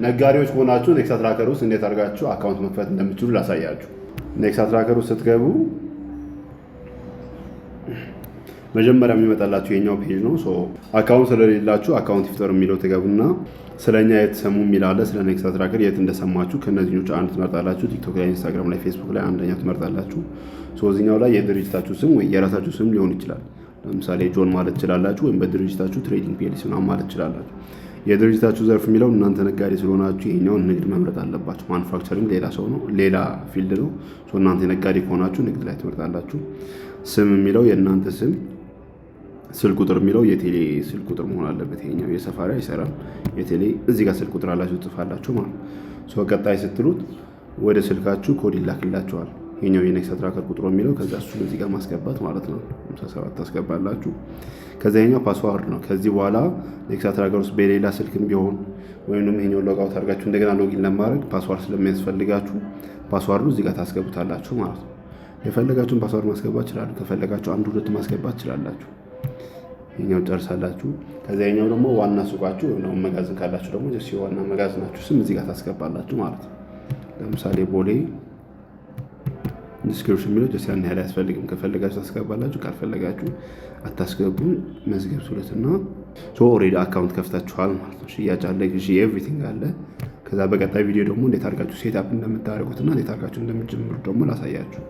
ነጋዴዎች ከሆናችሁ ኔክሳ ትራከር ውስጥ እንዴት አድርጋችሁ account መክፈት እንደምትችሉ ላሳያችሁ። ኔክሳ ትራከር ውስጥ ስትገቡ መጀመሪያ የሚመጣላችሁ የኛው page ነው። Account ስለሌላችሁ account ይፍጠሩ የሚለው ትገቡና ስለኛ የት ሰሙ የሚል አለ። ስለ ኔክሳ ትራከር የት እንደሰማችሁ ከእነዚህኞቹ አንድ ትመርጣላችሁ። ቲክቶክ ላይ፣ ኢንስታግራም ላይ፣ ፌስቡክ ላይ አንደኛው ትመርጣላችሁ። እዚኛው ላይ የድርጅታችሁ ስም ወይ የራሳችሁ ስም ሊሆን ይችላል። ለምሳሌ ጆን ማለት ትችላላችሁ፣ ወይም በድርጅታችሁ Trading PLC ምናምን ማለት ትችላላችሁ። የድርጅታችሁ ዘርፍ የሚለው እናንተ ነጋዴ ስለሆናችሁ ይሄኛውን ንግድ መምረጥ አለባችሁ። Manufacturing ሌላ ሰው ነው፣ ሌላ field ነው። እናንተ ነጋዴ ከሆናችሁ ንግድ ላይ ትመርጣላችሁ። ስም የሚለው የእናንተ ስም፣ ስልክ ቁጥር የሚለው የቴሌ ስልክ ቁጥር መሆን አለበት። ይሄኛው የሰፋሪ አይሰራም። የቴሌ እዚህ ጋር ስልክ ቁጥር አላችሁ ትጽፋላችሁ ማለት ነው። ቀጣይ ስትሉት ወደ ስልካችሁ ኮድ ይላክላችኋል። ይሄኛው የኔክሳ ትራከር ቁጥሩ የሚለው ከዛ እሱን እዚህ ጋር ማስገባት ማለት ነው። 57 ታስገባላችሁ። ከዛ ይሄኛው password ነው። ከዚህ በኋላ ኔክሳ ትራከር ውስጥ በሌላ ስልክም ቢሆን ወይም ደግሞ ይሄኛው logout አድርጋችሁ እንደገና login ለማድረግ password ስለሚያስፈልጋችሁ password ኡ እዚህ ጋር ታስገቡታላችሁ ማለት ነው። የፈለጋችሁን password ማስገባት ይችላሉ። ከፈለጋችሁ አንድ ሁለት ማስገባት ትችላላችሁ። ይሄኛው ጨርሳላችሁ። ከዛ ይሄኛው ደግሞ ዋና ሱቃችሁ ወይም ደግሞ መጋዘን ካላችሁ ደግሞ just የዋና መጋዘናችሁ ስም እዚህ ጋር ታስገባላችሁ ማለት ነው። ለምሳሌ ቦሌ። Description የሚለው just ያን ያህል አያስፈልግም። ከፈለጋችሁ ታስገባላችሁ፣ ካልፈለጋችሁ አታስገቡም። መዝገብ ሱለትና already account ከፍታችኋል ማለት ነው። ሽያጭ አለ፣ ግዢ፣ everything አለ። ከዛ በቀጣይ ቪዲዮ ደግሞ እንዴት አድርጋችሁ set up እንደምታደርጉትና እንዴት አድርጋችሁ እንደምትጀምሩት ደግሞ ላሳያችሁ።